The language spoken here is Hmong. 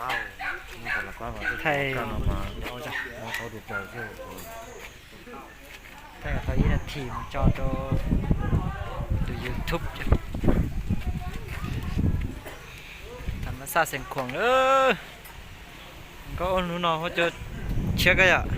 Thaij, thaij tau ib nas this mus tso rau tus YouTube. Tham mas xaj xeem khuam lawm. Koj ua hnub no ua cov tshiab koj yom.